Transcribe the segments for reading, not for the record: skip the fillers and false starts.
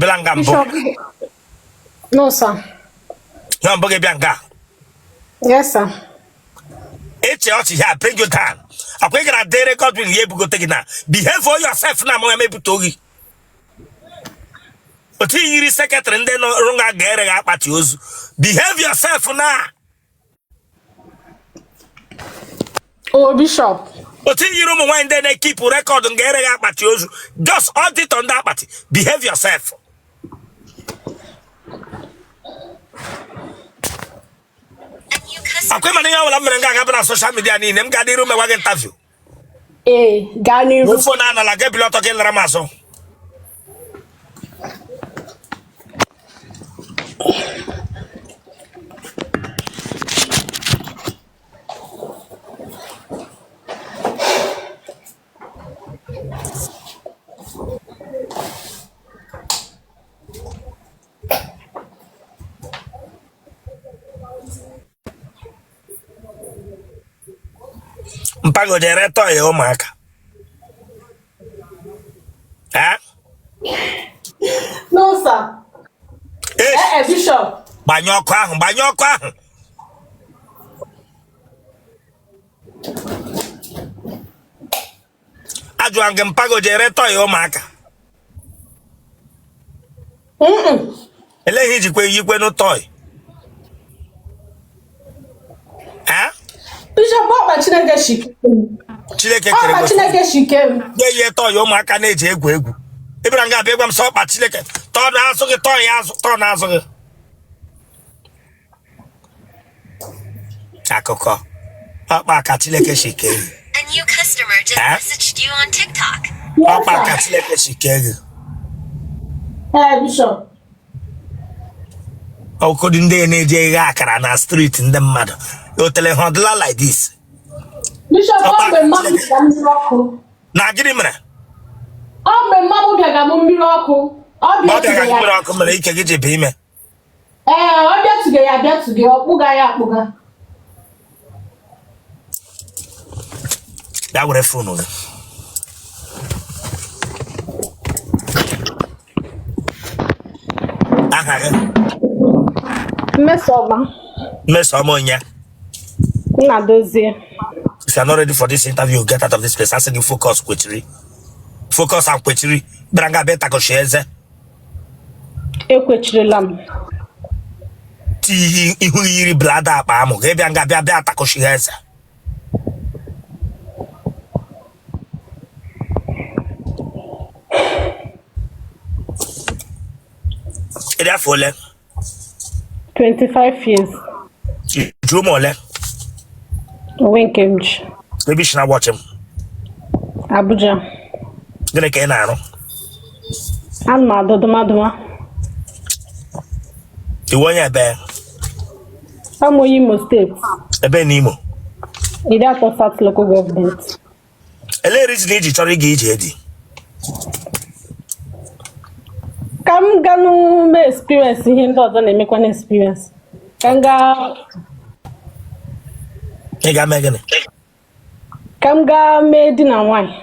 Ị bịala nga mbụ? Bishop. No, sir. Ya mbụ gị bịa nga? Yes, sir. Eche ọchị ya bring you down. Akwa ị gara dere Godwin ya ebugote gị na behave yourself na amaghị m ebute gị. Otu i yiri secretary ndị nọrụ nga ga-ere gị akpati ozu. Behave yourself na. Oh, Bishop. Otu i yiri ụmụ nwaanyị ndị na-ekeep record nga ere gị akpati ozu. Just auditor ndị akpati. Behave yourself. Akwa ị ma na ihe ọbụla m mere nga aga-aba na social media niile m ga n'iru mewa gị interview. Ee, gaa n'iru. Phone anala gị ebili ọtọ gị lara m azụ. Mpa gị o ji ere toy ụmụaka? Eh? No, sir. Eh, Eh, Bishop. Gbanye ọkụ ahụ, gbanye ọkụ ahụ. Ajụọ gị mpa gị o ji ere toy ụmụaka? Elee ihe i jikwa eyikwenu toy? Bishop, ọkpa Chineke shike m. Chineke kere Ọkpa Chineke shike m. na-eyi toy ụmụaka na-eji egwu egwu. Ị bịara nga abịa gwa m sị ọkpa Chineke tọọ n'azụ gị, tọọ ya azụ, tọọ n'azụ gị. Akụkọ ọkpa ka Chineke si kee gị. A new customer just Eh? messaged you on TikTok. Yes, Ọkpa ka sir. Chineke si kee gị. Ee, Bishop. Ụfọdụ ndị na-eji eghe akara na street ndị mmadụ otele ha ọdịla like this. Bishop, ọ Ọkpa mgbe mma m Chineke. bịaga mmiri ọkụ. Na gịnị mere? Ọ mgbe mma m bịaga m mmiri ọkụ. Ọ Ma ọ bịara bịatụge gị ya. mmiri ọkụ mere ike gị ji bụ ime. Ee, ọ bịatụge ya abịatụge, ọ kpụga ya akpụga. Bịa were phone gị. Aha gị? Mmesoma. Mmesoma onye? Nnadozie. If you are not ready for this interview, get out of this place. Asị gị focus kwechiri. Focus and kwechiri. Bịara nga bịa takọchi eze. Ekwechirila m. Ti ihu yiri blada akpa amụ ga ịbịa nga bịa bịa takọchi eze. Ị dị afọ ole? 25 years. I ji ụmụ ole? Onwe nke m ji. Ebe i si na-awatch m? Abuja. Gịnị ka ị na-arụ? Ana m adụ dụmadụma. Ị wụ onye ebe? Abụ m onye Imo State. Ebe n'Imo? Ideato South Local Government. Elee reason i ji chọrọ ịga ije di? Ka m gaa n'ume experience ihe ndị ọzọ na-emekwa na experience. Ka m gaa Ị ga mee gịnị? Ka m gaa mee di na nwaanyị.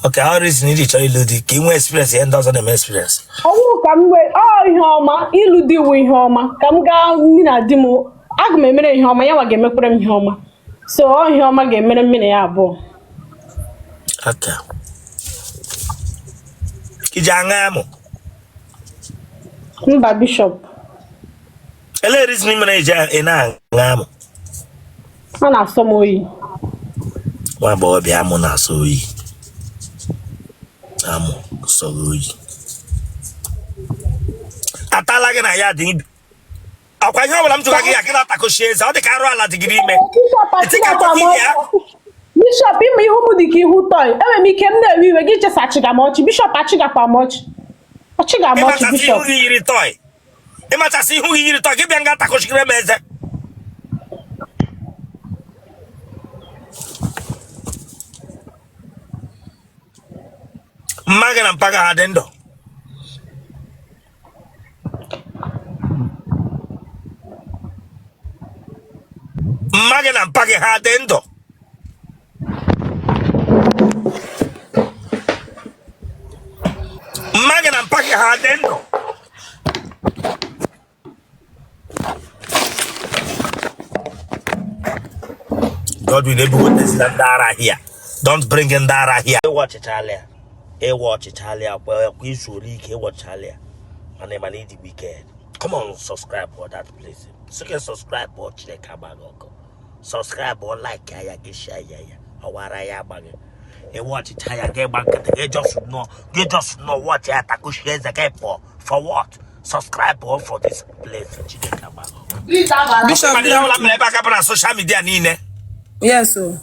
Okay, ọ reason i ji chọrọ ịlụ di ka ị nwee experience ihe ndị ọzọ na-eme experience. Ọwụ ka m nwee ọ ihe ọma ịlụ di wụ ihe ọma ka m gaa mụ na di m aga m emere ihe ọma ya nwa ga-emekwere m ihe ọma so ọ ihe ọma ga-emere mụ na ya abụọ. Okay. I ji aṅụ amụ? Mba, Bishop. Elee reason mere i ji ị na-aṅụ amụ? Ọ na-asọ m oyi. Nwa agbọghọbịa amụ na-asọ oyi. Amụ sọrọ oyi. Atala gị na ya dị ọkwa ihe ọbụla m jụrụ gị ya gị na-atakọchi eze ọ dị ka arụ ala dị gị n'ime. Bishop, ị ma ihu m dị ka ihu toy enwere m ike m na-ewe iwe gị chesa achịga m ọchị Bishop achịgakwa m ọchị ọchịga m ọchị Bishop ihu gị yiri toy ị machasị ihu gị yiri toy gị bịa nga takọchikere m eze mma gị na mpa gị ha dị ndụ? Mma gị na mpa gị ha dị ndụ? Mma gị na mpa gị ha dị ndụ? Godwin ebugotezila ndị ara here. Don't bring ndị ara here. Ị watchichala ya, ị watchichala ya kwa kwa izuola ike ị watchala ya, mana ị mana ị dị wicked. Come on, subscribe for that place. Sị gị subscribe ọ Chineke agba gị ọkụ. Subscribe ọ like ya gị share ya ya ọwara ya agba gị. Ị watchicha ya gị gba nkịtị gị just nọ gị just nọ watch ya takushie eze gị pụọ. For what? Subscribe ọ for this place. Chineke agba gị ọkụ. Bishop, Mana ihe ọbụla mere ebe aka bụ na social media niile. Yes, o.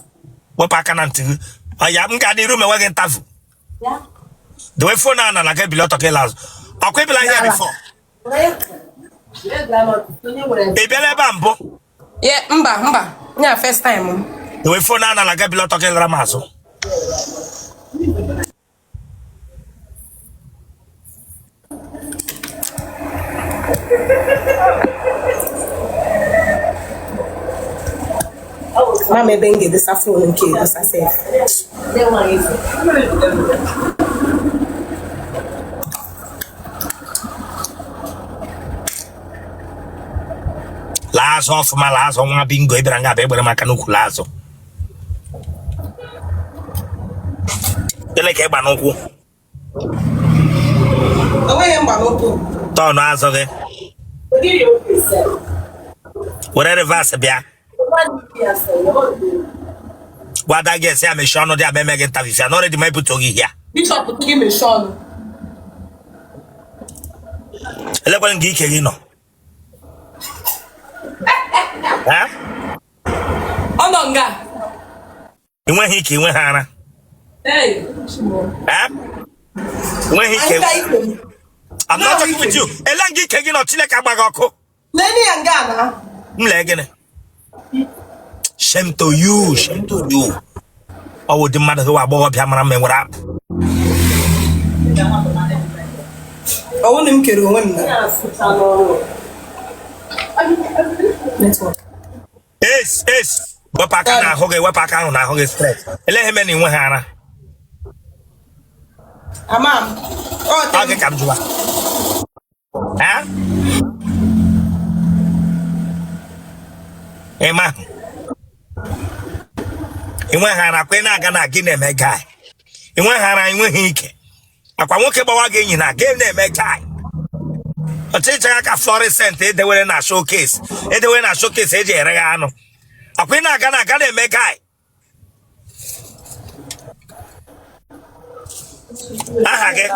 Wepụ aka na ntị gị. Ọya m gaa n'iru m enweghị interview. Dewe phone a n'ala gị bili ọtọ ka ịla azụ. Ọkwa ị bịala here before. Ị bịala ebe a mbụ. Yeah, mba, mba. Nya first time m. Dewe phone a n'ala gị bili ọtọ ka ịlara m azụ. Ma m ebe m ga-edosa phone nke edosa sef. Laa azụ ọfụma, laa azụ nwa bingo ị bịara nga abịa egbere m aka n'ukwu laa azụ. Gịnị ka ị gba n'ụkwụ? Onweghị m gba n'ụkwụ. Tọọnụ azụ gị. Were reverse bịa. Gwada gị esi ya mechie ọnụ dị abịa eme gị interview. Ya nọrọ dị ma ebute oge ya. Bishop gị mechie ọnụ. Elekwala nke ike gị nọ. Ọ nọ nga. Ị nweghị ike, ị nweghị ara. Nweghị ike. I'm not talking with you. Ele nga ike gị nọ, Chineke agba gị ọkụ. Leni ya nga na. M lee gịnị? Shame to you, shame to you. Ọ wụ ụdị mmadụ gị agbọghọbịa mara mma enwere apụ. Ọ wụ na m kere onwe m na. Network. Es, es. Wepụ aka n'ahụ gị, wepụ aka ahụ n'ahụ gị straight. Ele ihe mere na ị nweghị ara? Ama m. Ọ gị ka m jụwa. Ị ma ị nweghị ara kwa ị na-aga na gị na-eme guy. Ị nweghị ara, ị nweghị ike. Akwa nwoke gbawa gị enyi na gị na-eme guy. Ọchịchị ka fluorescent edewere na showcase, edewere na showcase eji ere ya anụ. Akwa ị na-aga na aga na-eme guy. Aha gị?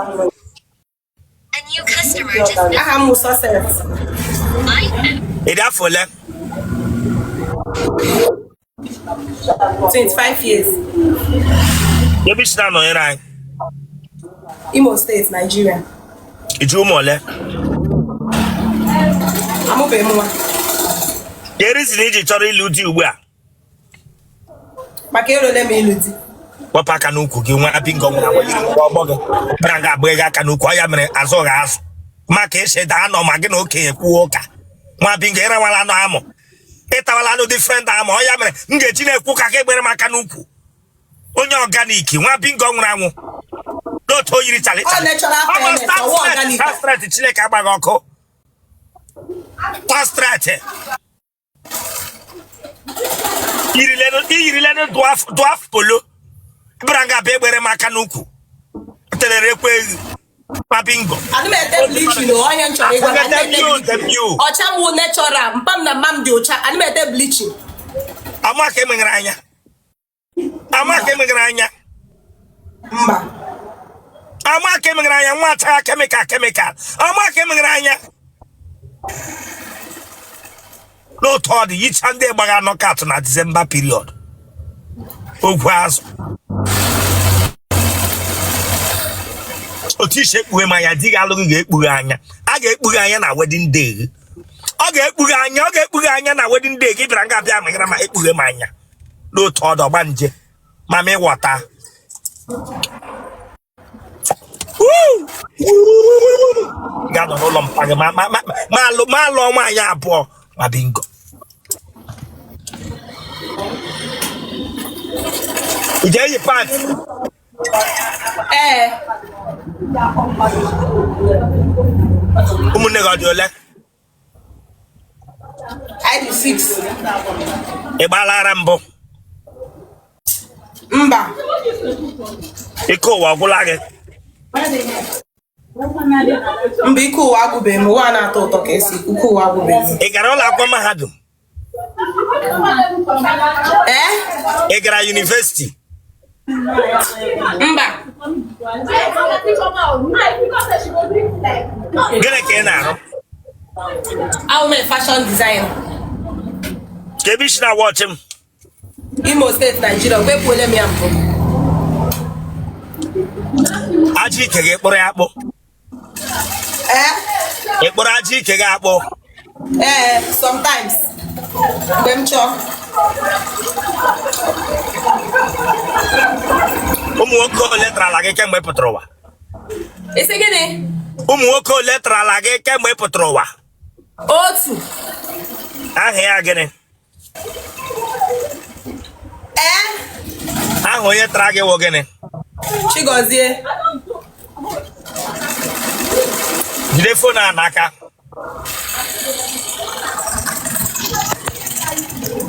Aha m Success. Ị dị afọ ole? 25 years. Ebe i si na-anọnyere anyị? Imo State, Nigeria. I ji ụmụ ole? Amụbeghị m nwa. Kee reason i ji chọrọ ịlụ di ugbu a? Maka erole m ịlụ di. Wepụ aka n'ukwu gị nwa bingo nwere agwa yiri ngwa ọgbọ gị bịara nga agba gị aka n'ukwu ọ ya mere azụ gha azụ maka esi daa nọ ma gị na okenye kwuo ụka nwa bingo ịrawala anụ amụ ịtawala anụ different amụ ọ ya mere m ga-eji na-ekwu ka ka egbere m aka n'ukwu onye organic nwa bingo nwụrụ anwụ n'otu o yiri chali Ọ natural fairness, ọ wụ organic. straight Chineke agba gị ọkụ straight iyirilenu dwarf polo bịara nga abịa egbere m aka n'ukwu telere ekwe nwa bingo Adị m ete bleaching o, onye m chọrọ ịgwa na Dem you, dem you. ọcha m wụ natural, mpa m na mma m dị ọcha, adị m ete bleaching. Ama ka emeghere anya. Ama ka emeghere anya. Mba. Ama ka emeghere anya nwa achagha chemical chemical. Ama ka emeghere anya. N'otu ọ dị yicha ndị gbagha knockout na December period. Ogwu azụ. Otu i si ekpughe m anya di gị alụghị ga-ekpughe anya. A ga-ekpughe anya na wedding day gị. Ọ ga-ekpughe anya, ọ ga-ekpughe anya na wedding day gị bịara nga abịa megara ma ekpughe m anya. N'otu ọdụ ọgbanje ma m ịghọta. Ga-anọ n'ụlọ mpa gị ma alụọ nwaanyị abụọ ma bingo. Ị ga-eyi pant? Ee. Ụmụnne gị ọ dị ole? Anyị dị 6. Ị gbaala ara mbụ? Mba. Ike ụwa agwụla gị? Mba, ike ụwa agwụbeghị m. Ụwa na-atọ ụtọ ka esi ike ụwa agwụbeghị m. Ị gara ụlọ akwụkwọ mahadum? Ee? Ị gara yunivesiti? Mba. Gịnị ka ị na-arụ? Awụ m fashion designer. Ka ebe i si na-awatch m? Imo State, Nigeria. Ekwuole m ya mbụ. Ajị ike gị kpụrụ ya akpụ? Ee. Ị kpụrụ ajị ike gị akpụ? Ee, sometimes mgbe m chọọ. Ụmụ nwoke ole tarala gị kemgbe ị pụtara ụwa? Ị sị gịnị? Ụmụ nwoke ole tarala gị kemgbe ị pụtara ụwa? Otu. Aha ya gịnị? Ee? Aha onye tara gị wụ gịnị? Chigozie. Jide phone a n'aka.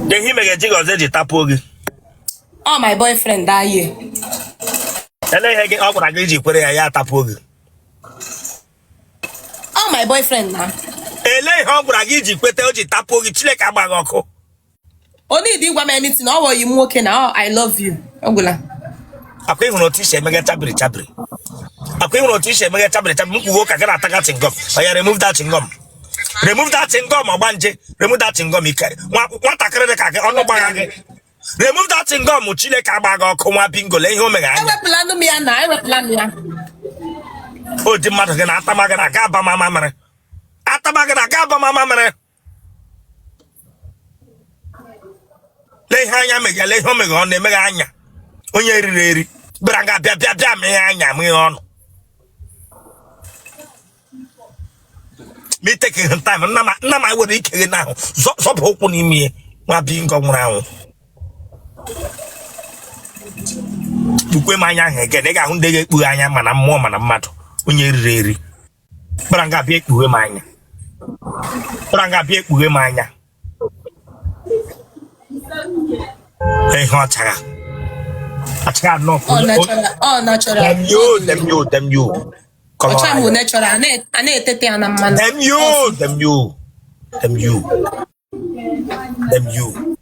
Ihe i mege Chigozie ji tapuo gị? Ọ my boyfriend that year. Ele ihe gị ọ gwara gị i ji kwere ya ya tapuo gị? Ọ my boyfriend na. Ele ihe ọ gwara gị i ji kweta o ji tapuo gị? Chineke agba gị ọkụ. O need ịgwa m anything, ọ wụ ọyị m nwoke na ọ I love you. Ọ gwụla. Akwa ị hụrụ otu i si emeghe chabiri chabiri? Akwa ị hụrụ otu i si emeghe chabiri chabiri? M kwugo ka gị na-ataga chingom. Oya, remove that chingom, remove that chingom. Ọgbanje, remove that chingom. Ike nwatakịrị dị ka gị, ọnụ gbagha gị. Remove that chingom. Chineke agba gị ọkụ. Nwa bingo, lee ihe o meghe anya. Ewepụla nụ m ya na ewepụla m ya. Odi mmadụ gị na-atama gị na aga aba mama mere atama gị na aga aba mama mere. Lee ihe anya meghe, lee ihe o meghe, ọ na-emeghe anya onye riri eri bịara nga bịa bịa bịa meghe anya, meghe ọnụ. Ma iteke time nna m were ike gị n'ahụ zọba ụkwụ n'ime ihe. Nwa bingo nwụrụ anwụ, kpukwe m anya ahụ again, ị ga-ahụ ndị ga-ekpughe anya mana mmụọ mana mmadụ. Onye riri eri bịara nga bịa ekpughe m anya, bịara nga bịa ekpughe m anya. Ihe ọchagha achagha nnọọ. Ọ natural, ọ natural. Damn you, damn you, damn you. Come Ọcha m on. natural, a na-etete ya na mmanụ. Damn you, damn you, damn you, damn you.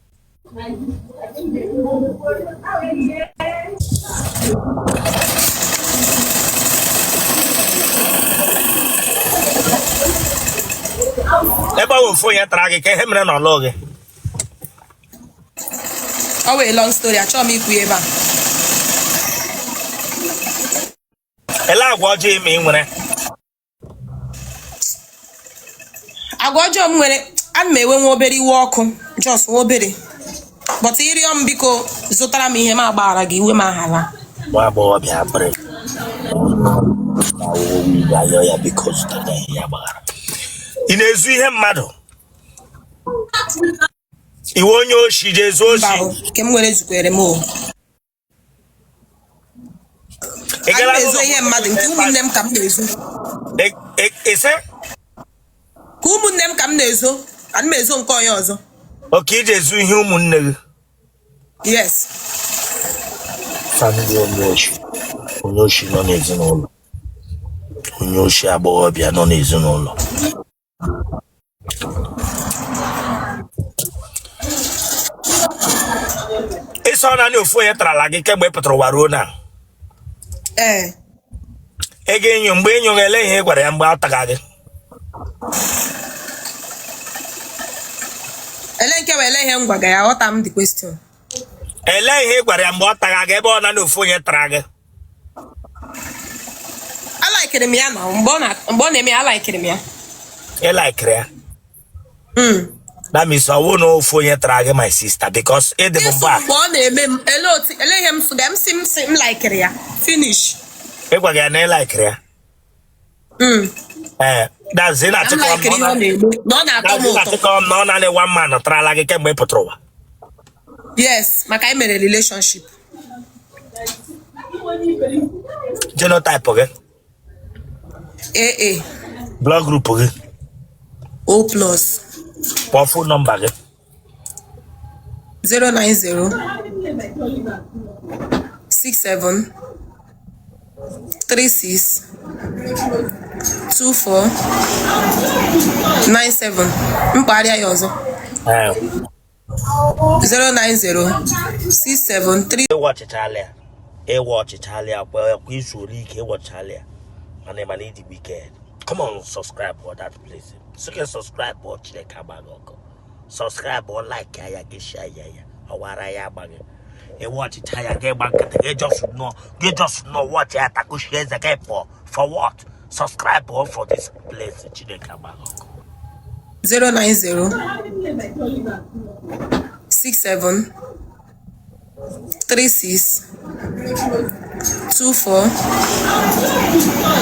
Ebe ọ bụ ofu onye tara gị, ka ihe mere na ọ lụọ gị? Ọ wụ long story, achọghị m ikwu ya ebe a. Ele agwa ọjọọ ime ị nwere? Agwa ọjọọ m nwere, ana m enwe nwa obere iwe ọkụ, just nwa obere, but ị rịọ m biko zụtara m ihe, m agbaghara gị, iwe m ahala. Nwa agbọghọbịa akpịrị ayọ ya biko zụtara ya ihe, ya gbaghara. Ị na-ezu ihe mmadụ? Ị wụ onye oshi ji ezu Mba oshi? o, nke m nwere zukwere m o. Ị Ana gara m ezu n'ụlọ ihe mmadụ, nke ụmụnne m ka m na-ezu. Ise? Ka ụmụnne m ka m na-ezo, ana m ezo nke onye ọzọ. Okay, i ji ezu ihe ụmụnne gị? Yes. Family onye oshi, onye oshi nọ n'ezinụlọ, onye oshi agbọghọbịa nọ n'ezinụlọ. Ị sị ọ naanị ofu onye tarala gị kemgbe ị pụtara ụwa ruo na? Ee. Ego enyo mgbe enyo ga-ele ihe ị gwara ya mgbe ọ taga gị? Ele nke wee ele ihe m gwaga ya? Aghọta m the question. Ele ihe ị gwara ya mgbe ọ taga gị, ebe ọ naanị ofu onye tara gị? Alikere m ya na mgbe ọ na-eme ya, alikere m ya. Ị likere ya? That means ọ wụ na ofu onye tara gị, my sister, because ị dị m Ịsụ mgbe a mgbe ọ na-eme m, ele otu ele ihe m sụga m si m si m likere ya, finish. Ị gwaga ya na ị likere ya? Ee, that's ị Na m na-achịkọwa m likere ihe ọ na-eme, na ọ na-atọ m that's ị ụtọ. na-achịkọwa m na ọ naanị one man tarala gị kemgbe ị pụtara ụwa. Yes, maka anyị mere relationship. Genotype gị? AA. Blood group gị? O plus. Kpọọ phone number gị. 090. 67 36 24 97. M kpọgharịa ya ọzọ. Ee. 090 673 Ị watchichala ya, ị watchichala ya kwa kwa izuola ike, ị watchichala ya, mana ị ma na ị dị wicked. Come on, subscribe for that place. Sị gị subscribe ọ, Chineke agba gị ọkụ. Subscribe ọ, like ya, gị share ya, ya ọwara ya agba gị. Ị watchicha ya, gị gba nkịtị, gị just nọ, gị just nọ watch ya, takushie eze gị pụọ. For what? Subscribe ọ for this place. Chineke agba gị ọkụ. 090 67 36 24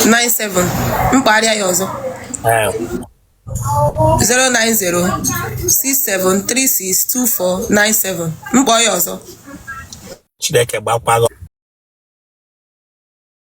97. M kpọgharịa ya ọzọ. Ee. 090 67 36 24 97. M kpọọ ya ọzọ. Chineke gbakwa gị.